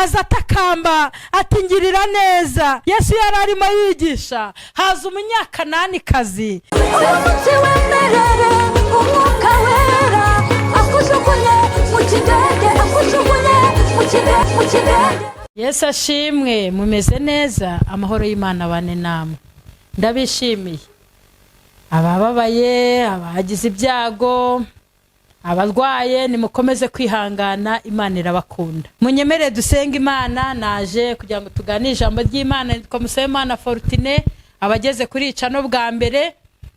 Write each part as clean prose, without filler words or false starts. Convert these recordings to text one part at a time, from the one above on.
Aza atakamba ati: "Ngirira neza." Yesu yari arimo yigisha, haza Umunyakananikazi. Uyu munsi wemerere Umwuka Wera akujugunye mu kidege, akujugunye mu kidege, mu kidege. Yesu ashimwe. Mumeze neza? Amahoro y'Imana abane namwe. Ndabishimiye. Abababaye, abagize ibyago, abarwaye, nimukomeze kwihangana, Imana irabakunda. Munyemere dusenge Imana. Naje kugira ngo tuganire ijambo ry'Imana. Nitwa Musabimana Fortune, abageze kuri icano bwa mbere.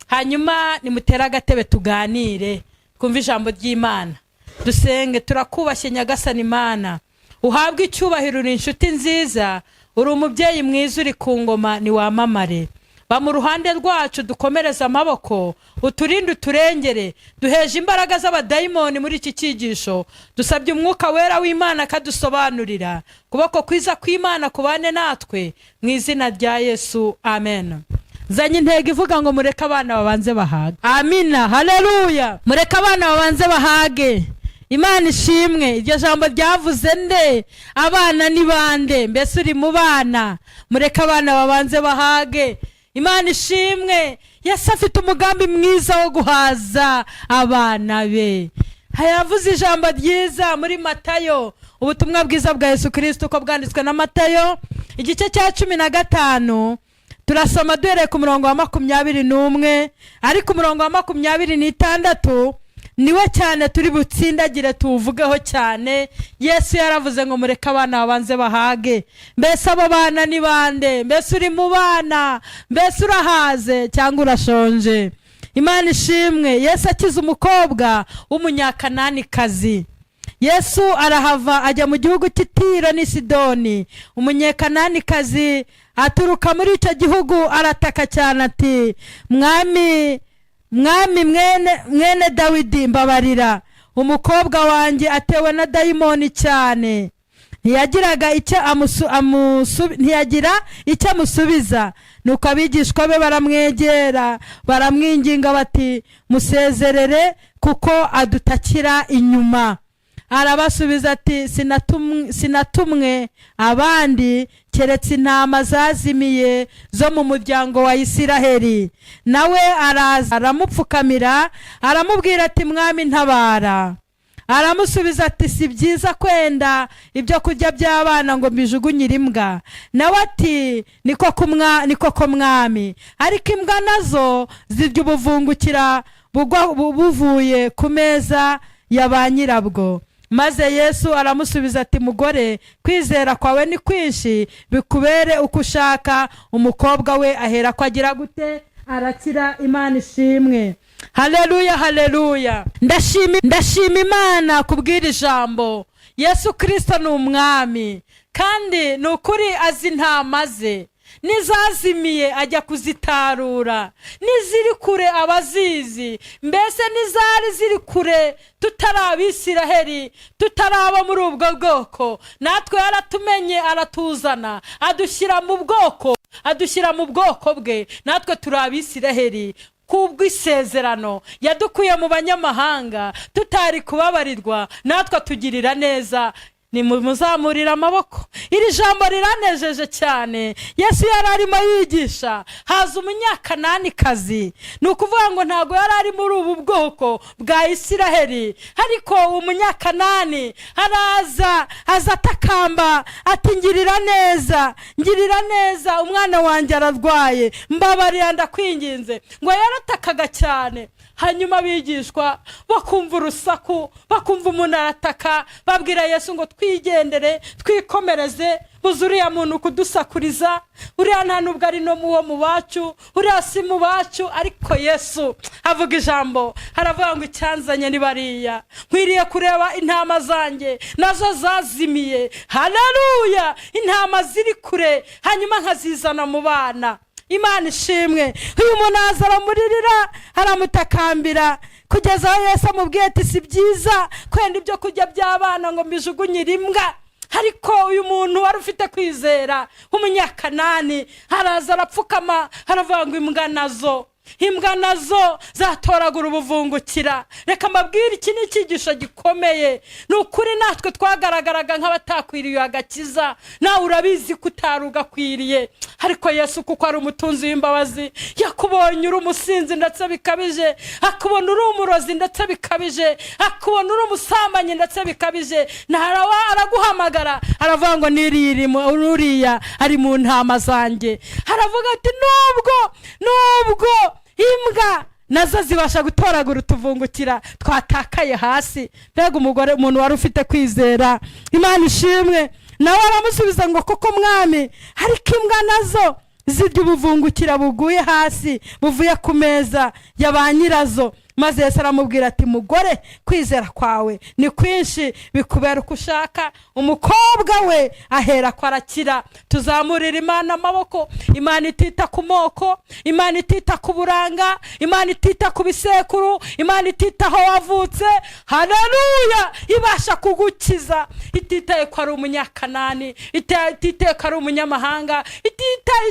Hanyuma nimutere agatebe tuganire, twumve ijambo ry'Imana, dusenge. Turakubashye Nyagasani Imana, uhabwe icyubahiro. Uri inshuti nziza, uri umubyeyi mwiza, uri ku ngoma, niwamamare. Ba mu ruhande rwacu, dukomereze amaboko, uturinde, uturengere. Duheje imbaraga z'abadayimoni muri iki cyigisho. Dusabye Umwuka Wera w'Imana akadusobanurira. Kuboko kwiza kw'Imana kubane natwe, mu izina rya Yesu, amen. Nzanye intego ivuga ngo: "Mureke abana babanze bahage." Amina, haleluya. Mureke abana babanze bahage. Imana ishimwe. Iryo jambo ryavuze nde? Abana ni bande? Mbese uri mu bana? Mureke abana babanze bahage. Imana ishimwe. Yesu afite umugambi mwiza wo guhaza abana be. Yavuze ijambo ryiza muri Matayo, ubutumwa bwiza bwa Yesu Kirisito uko bwanditswe na Matayo, igice cya 15. Turasoma duhereye ku murongo wa 21, ariko umurongo wa 26 niwe cyane turi butsindagire, tuwuvugeho cyane. Yesu yaravuze ngo: "Mureke abana babanze bahage." Mbese abo bana ni bande? Mbese uri mu bana? Mbese urahaze cyangwa urashonje? Imana ishimwe. Yesu akiza umukobwa w'Umunyakananikazi. Yesu arahava ajya mu gihugu cy'i Tiro n'i Sidoni. Umunyekananikazi aturuka muri icyo gihugu, arataka cyane ati: "Mwami, Mwami, mwene Dawidi, mbabarira! Umukobwa wanjye atewe na dayimoni cyane." Ntiyagira icyo amusubiza. Nuko abigishwa be baramwegera, baramwinginga bati: "Musezerere, kuko adutakira inyuma." Arabasubiza ati: "Sinatumwe abandi keretse intama zazimiye zo mu muryango wa Isiraheli." Nawe araza, aramupfukamira, aramubwira ati: "Mwami, ntabara." Aramusubiza ati: "Si byiza kwenda ibyo kurya by'abana ngo mbijugunyire imbwa." Nawe ati: "Ni koko Mwami, ariko imbwa nazo zirya ubuvungukira bugwa buvuye ku meza ya ba nyirabwo." Maze Yesu aramusubiza ati: "Mugore, kwizera kwawe ni kwinshi, bikubere uko ushaka." Umukobwa we ahera ko agira gute? Arakira. Imana ishimwe. Haleluya, haleluya. Ndashima Imana kubw'iri jambo. Yesu Kirisito ni umwami, kandi ni ukuri azi intama ze, n'izazimiye ajya kuzitarura, n'iziri kure abazizi. Mbese n'izari ziri kure, tutari Abisiraheli, tutaraba muri ubwo bwoko, natwe yaratumenye, aratuzana, adushyira mu bwoko, adushyira mu bwoko bwe. Natwe turi Abisiraheli kubw'isezerano. Yadukuye mu banyamahanga tutari kubabarirwa, natwe atugirira neza. Nimumuzamurire amaboko. Iri jambo riranejeje cyane. Yesu yari arimo yigisha, haza Umunyakananikazi. Ni ukuvuga ngo ntabwo yari ari muri ubu bwoko bwa Isiraheli, ariko Umunyakanani araza, aza atakamba ati: "Ngirira neza, ngirira neza, umwana wanjye ararwaye, mbabarira, ndakwinginze." Ngo yaratakaga cyane. Hanyuma abigishwa bakumva urusaku, bakumva umuntu arataka, babwira Yesu ngo: "Twigendere, twikomereze, buze uriya muntu kudusakuriza, uriya nta nubwo ari no muwo mu bacu, uriya si mu bacu." Ariko Yesu avuga ijambo, aravuga ngo: "Icyanzanye ni bariya, nkwiriye kureba intama zanjye nazo zazimiye." Haleluya! Intama ziri kure, hanyuma nkazizana mu bana. Imana ishimwe. Uyu muntu aza, aramuririra, aramutakambira, kugeza aho Yesu amubwiye ati: "Si byiza kwenda ibyo kurya by'abana ngo mbijugunyire imbwa." Ariko uyu muntu wari ufite kwizera w'Umunyakanani araza, arapfukama, aravuga ngo: "Imbwa nazo Imbwa nazo zatoragura ubuvungukira. Reka mbabwire, iki ni icyigisho gikomeye. Ni ukuri, natwe twagaragaraga nk'abatakwiriye agakiza. Nawe urabizi ko utari ugakwiriye, ariko Yesu, kuko ari umutunzi w'imbabazi, yakubonye uri umusinzi ndetse bikabije, akubona uri umurozi ndetse bikabije, akubona uri umusambanyi ndetse bikabije. Ntarawa araguhamagara, aravuga ngo niriya uriya ari mu ntama zanjye. Aravuga ati nubwo imbwa nazo zibasha gutoragura utuvungukira twatakaye hasi. Mbega umugore, umuntu wari ufite kwizera! Imana ishimwe. Nawe aramusubiza ngo: "Koko Mwami, ariko imbwa nazo zirya ubuvungukira buguye hasi buvuye ku meza ya ba nyirazo." Maze Yesu aramubwira ati: "Mugore, kwizera kwawe ni kwinshi, bikubera uko ushaka." Umukobwa we ahera ko arakira. Tuzamurira Imana amaboko. Imana itita ku moko, Imana itita ku buranga, Imana itita ku bisekuru, Imana itita aho wavutse, haleluya, ibasha kugukiza, ititaye ko ari Umunyakanani, ititaye ko ari umunyamahanga,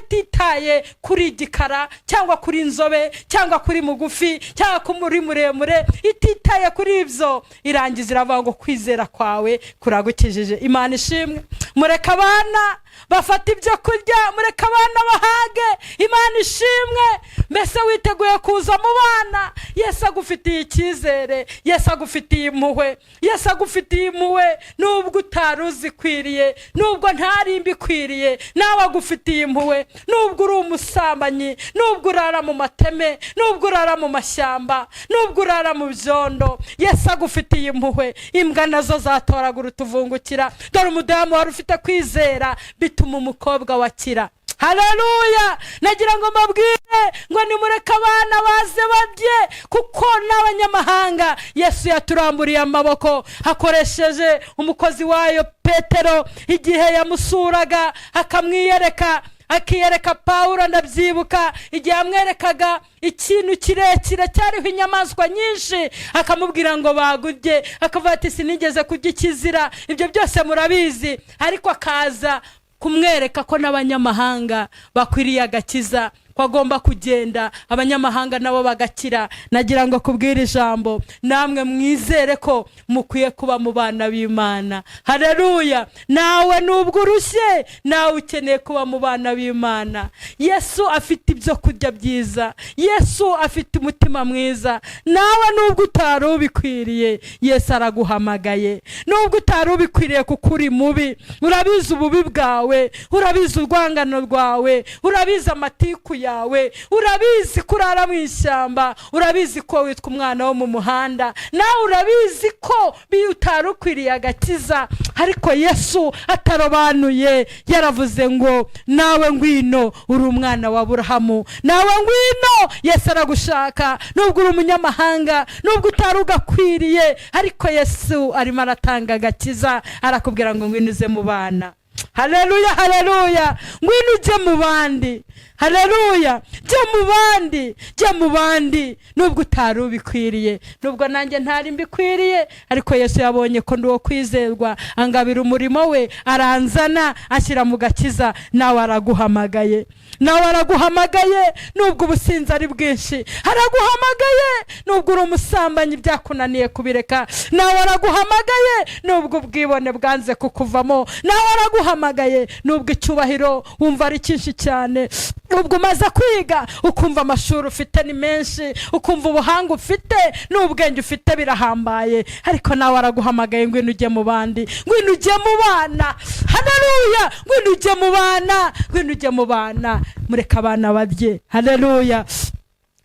ititaye kuri igikara cyangwa kuri inzobe cyangwa kuri mugufi cyangwa kuri muremure, ititaye kuri ibyo. Irangiza iravuga ngo: "Kwizera kwawe kuragukijije." Imana ishimwe. Mureke abana bafata ibyo kurya, mureke abana bahage. Imana ishimwe. Mbese witeguye kuza mu bana? Yesu agufitiye icyizere, Yesu agufitiye impuhwe, Yesu agufitiye impuhwe. Nubwo utari uzikwiriye, nubwo ntari mbikwiriye, nawe agufitiye impuhwe. Nubwo uri umusambanyi, nubwo urara mu mateme, nubwo urara mu mashyamba, nubwo urara mu byondo, Yesu agufitiye impuhwe. Imbwa nazo zatoragura utuvungukira. Dore umudamu wari ufite kwizera, bituma umukobwa wakira. Haleluya! Nagira ngo mbabwire ngo nimureke abana baze barye, kuko n'abanyamahanga Yesu yaturamburiye amaboko akoresheje umukozi wayo Petero, igihe yamusuraga akamwiyereka, akiyereka Pawulo. Ndabyibuka igihe yamwerekaga ikintu kirekire cyariho inyamaswa nyinshi, akamubwira ngo bagurye, akavuga ati: "Sinigeze kurya ikizira." Ibyo byose murabizi. Ariko akaza kumwereka ko n'abanyamahanga bakwiriye agakiza, ko agomba kugenda abanyamahanga nabo bagakira. Nagira ngo kubwira ijambo, namwe mwizere ko mukwiye kuba mu bana b'Imana. Hareruya! Nawe nubwo urushye, nawe ukeneye kuba mu bana b'Imana. Yesu afite ibyo kurya byiza, Yesu afite umutima mwiza. Nawe nubwo utari ubikwiriye, Yesu araguhamagaye. Nubwo utari ubikwiriye kuko uri mubi, urabizi ububi bwawe, urabizi urwangano rwawe, urabizi amatiku yawe, urabizi ko urara mu ishyamba, urabizi ko witwa umwana wo mu muhanda, nawe urabizi ko utari ukwiriye agakiza. Ariko Yesu atarobanuye, yaravuze ngo: "Nawe ngwino, uri umwana wa Burahamu, nawe ngwino." Yesu aragushaka nubwo uri umunyamahanga, nubwo utari ugakwiriye, ariko Yesu arimo aratanga agakiza, arakubwira ngo: "Ngwino uze mu bana." Haleluya, haleluya! Ngwino ujye mu bandi. Haleluya! Jya mu bandi, jya mu bandi, nubwo utari ubikwiriye, nubwo nanjye ntari mbikwiriye. Ariko Yesu yabonye ko ndi uwo kwizerwa, angabira umurimo we, aranzana ashyira mu gakiza. Nawe araguhamagaye, nawe araguhamagaye. Nubwo ubusinzi ari bwinshi, araguhamagaye. Nubwo uri umusambanyi byakunaniye kubireka, nawe araguhamagaye. Nubwo ubwibone bwanze kukuvamo, nawe araguhamagaye. Nubwo icyubahiro wumva ari cyinshi cyane, ubwo umaze kwiga ukumva amashuri ufite ni menshi, ukumva ubuhanga ufite n'ubwenge ufite birahambaye, ariko nawe araguhamagaye: "Ngwino ujye mu bandi, ngwino ujye mu bana." Haleluya! Ngwino ujye mu bana, ngwino ujye mu bana, mureke abana barye. Haleluya!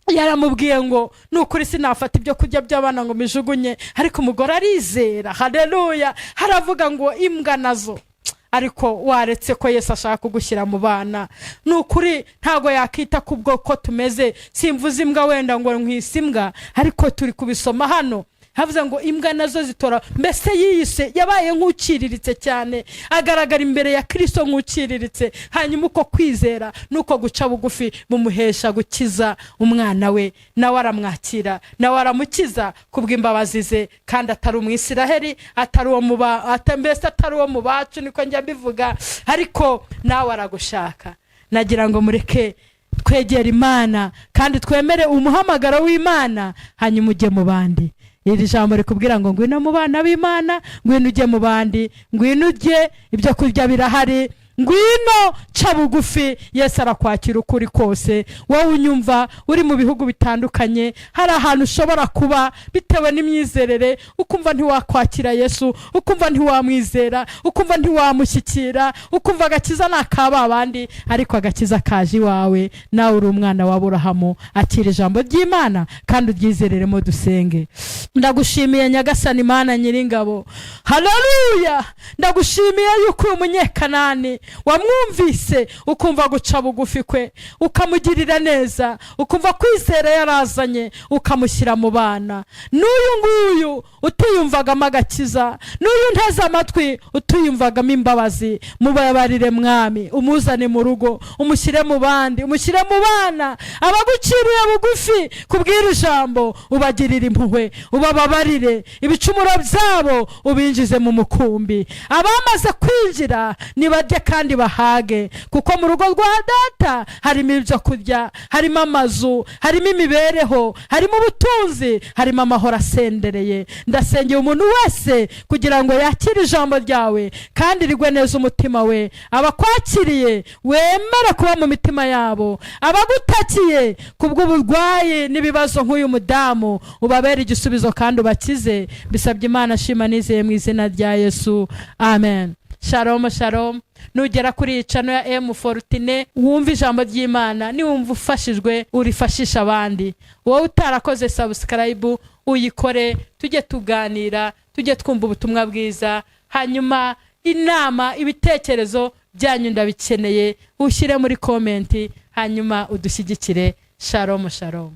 Yaramubwiye ngo: "Ni ukuri sinafata ibyo kurya by'abana ngo mbijugunye." Ariko umugore arizera. Haleluya! Haravuga ngo: "Imbwa nazo." Ariko waretse ko Yesu ashaka kugushyira mu bana? Ni ukuri ntabwo yakita ku bwoko tumeze. Simvuze imbwa wenda ngo nkwise imbwa, ariko turi kubisoma hano, havuze ngo imbwa nazo zitora. Mbese yiyise, yabaye nk'uciriritse cyane, agaragara imbere ya Kirisito nk'uciriritse. Hanyuma uko kwizera n'uko guca bugufi bumuhesha gukiza umwana we. Nawe aramwakira, nawe aramukiza kubw'imbabazi ze, kandi atari Umwisiraheli, atari uwo mu ba mbese atari uwo mu bacu, niko njya mbivuga. Ariko nawe aragushaka. Nagira ngo mureke Twegere Imana kandi twemere umuhamagaro w'Imana, hanyuma ujye mu bandi. Iri jambo rikubwira ngo ngwino mu bana b'Imana, ngwino ujye mu bandi, ngwino ujye, ibyo kurya birahari. Ngwino, ca bugufi, Yesu arakwakira ukuri kose. Wowe unyumva uri mu bihugu bitandukanye, hari ahantu ushobora kuba bitewe n'imyizerere ukumva ntiwakwakira Yesu, ukumva ntiwamwizera, ukumva ntiwamushyikira, ukumva agakiza ni akaba abandi, ariko agakiza kaje iwawe. Nawe uri umwana wa Aburahamu. Akira ijambo ry'Imana kandi uryizereremo. Dusenge. Ndagushimiye, Nyagasani Imana Nyiringabo, haleluya. Ndagushimiye yuko uyu Munyekanani wamwumvise, ukumva guca bugufi kwe, ukamugirira neza, ukumva kwizera yarazanye, ukamushyira mu bana. N'uyu nguyu utiyumvagamo agakiza, n'uyu nteze amatwi utiyumvagamo imbabazi, mubabarire Mwami, umuzane mu rugo, umushyire mu bandi, umushyire mu bana. Abaguciriye bugufi kubwira ijambo, ubagirire impuhwe, ubababarire ibicumuro byabo, ubinjize mu mukumbi. Abamaze kwinjira nibarye kandi bahage, kuko mu rugo rwa Data harimo ibyo kurya, harimo amazu, harimo imibereho, harimo ubutunzi, harimo amahoro asendereye. Ndasengeye umuntu wese kugira ngo yakire ijambo ryawe kandi rigwe neza umutima we. Abakwakiriye wemere kuba mu mitima yabo. Abagutakiye kubw'uburwayi n'ibibazo nk'uyu mudamu, ubabere igisubizo kandi ubakize. Bisabye Imana, shima nizeye, mu izina rya Yesu, amen. Shalom, shalom. Nugera kuri iyi channel ya M Fortune, wumva ijambo ry'Imana, niwumva ufashijwe urifashisha abandi. Wowe utarakoze subscribe, uyikore, tujye tuganira, tujye twumva ubutumwa bwiza. Hanyuma inama, ibitekerezo byanyu ndabikeneye, ushyire muri comment, hanyuma udushyigikire. Shalom, shalom.